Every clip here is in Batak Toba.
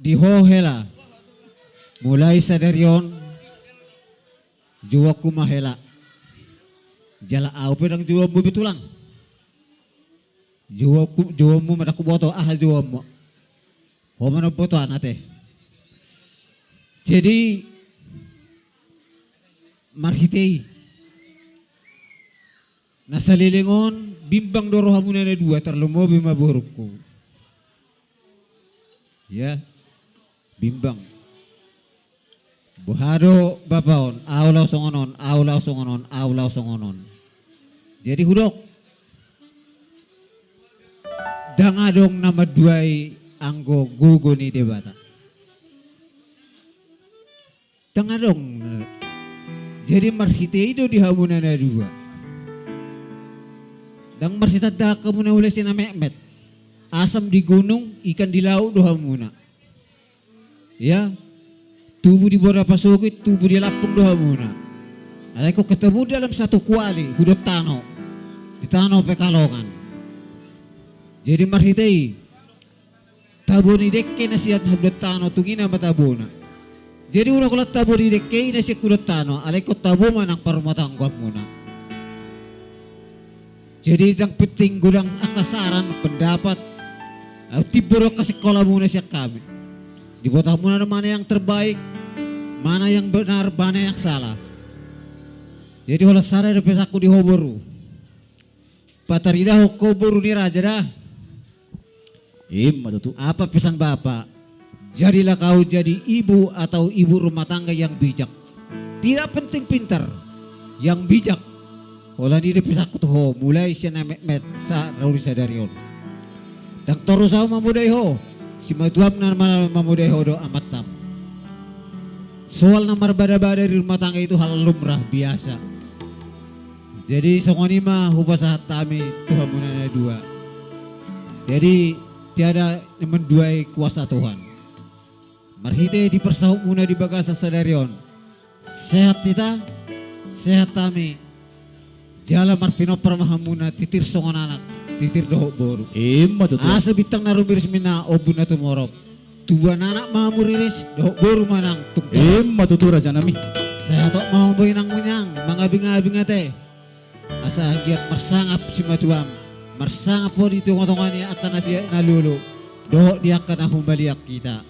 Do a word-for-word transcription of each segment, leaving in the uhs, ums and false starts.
Di ho hela, mulai sadari on jouonku ma hela. Jala au pe ndang jouonmu be tulang. Jouonku, jouonmu ma ndang huboto aha jouonmu. Ho ma na umboto anak e. Jadi marhite i na saleleng on bimbang do rohamuna na dua, tarlumobi ma borungku. Ya, bimbang. Boha do bapa on, au laho songon on, au laho songon on, au laho songon on. Jadi hudok, ndang adong na manduai anggo gogo ni Debata. Ndang adong. Jadi marhite i do di hamuna na dua. Ndang marsitandaan hamuna mulai sian na metmet. Asam di gunung, ikan di laut do hamuna. Ya, tubu di bona pasogit, tubu di lampung do hamuna. Alai ingkon ketemu dalam satu kuali, hudon tano. Di tano Pekalongan. Jadi marhite i, tabo ni dengke na sian hudon tano, tung i nama tabona. Jadi unang holan tabo ni dengke i na sian hudon tano, alai ingkon tabo ma nang parrumatanggaonmuna. Jadi ndang penting godang angka saran, pendapat. Au timbo do angka singkolamuna sian hami. Diboto hamuna do mana yang terbaik, mana yang benar, mana yang salah. Jadi holan sada do pesanku di ho boru. Pataridahon ho boru ni raja da. Ima tutu. Apa pesan bapa? Jadilah kau jadi ibu atau ibu rumah tangga yang bijak. Tidak penting pintar, yang bijak. Holan i do pesanku tu ho, mulai sian na metmet sahat ro di sadari on. Ndang torus au mamodai ho, simatuam na ma-, mamodai ho do amantam. Soal na marbada-bada di rumah tangga itu hal lumrah, biasa. Jadi songon i ma hupasahat hami tu hamuna na dua. Jadi tiada na manduai kuasa Tuhan. Marhite di parsahutmuna di bagasan sadari on, sehat hita, sehat hami. Jala marpinompar ma hamuna, titir songon anak, titir dohot boru. Ima tutu. Asa bintang na rumiris ma i na ombun na tumorop. Tubuan anak ma hamu riris, dohot boru ma nang tung torop. Ima tutu raja nami. Sehat ma hamu inang, mangabi-ngabi ate. Asa anggiat marsangap simatuam, marsangap ho di tonga-tonga ni angka na lolo dohot di angka na humaliang hita.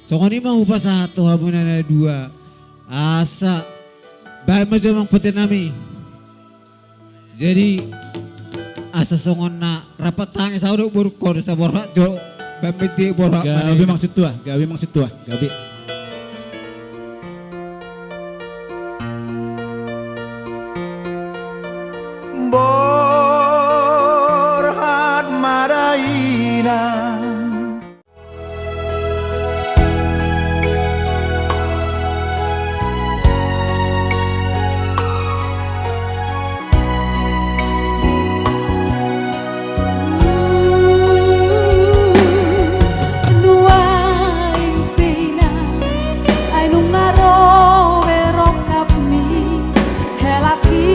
Songon i ma hupasahat tu hamuna na dua. Asa baen ma jo amang pate nami. Jadi asa songon na rap tangan sauduk borungkon, saborhat jo baen ma di borhat. Gabe ma i. Amang sintua, gabe amang sintua, gabe. Borhat ma da inang. Nuaeng pe inang, ai nunga ro be rongkapmi, helangki.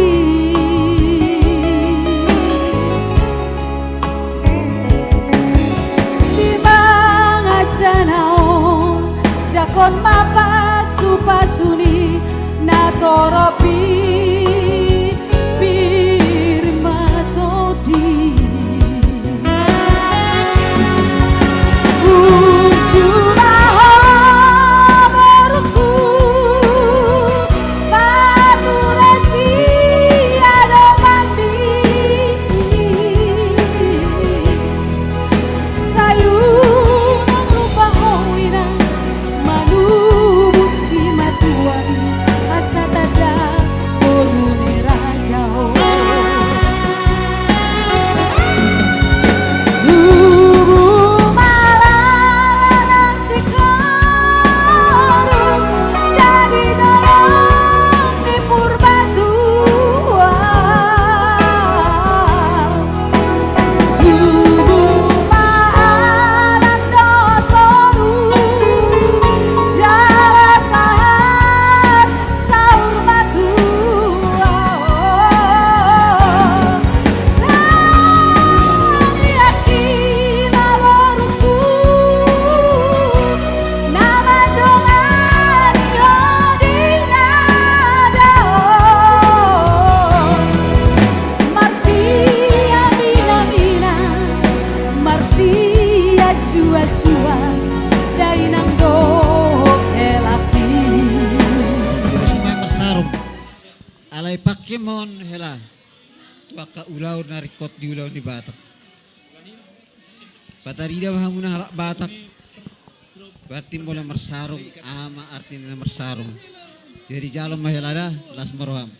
Mon hela tu angka ulaon na ringkot di ulaon ni Batak. Patarida ma hamu na halak Batak. Berarti molo marsarung, aha ma artina na marsarung. Jadi jalo ma hela da, las ma roham.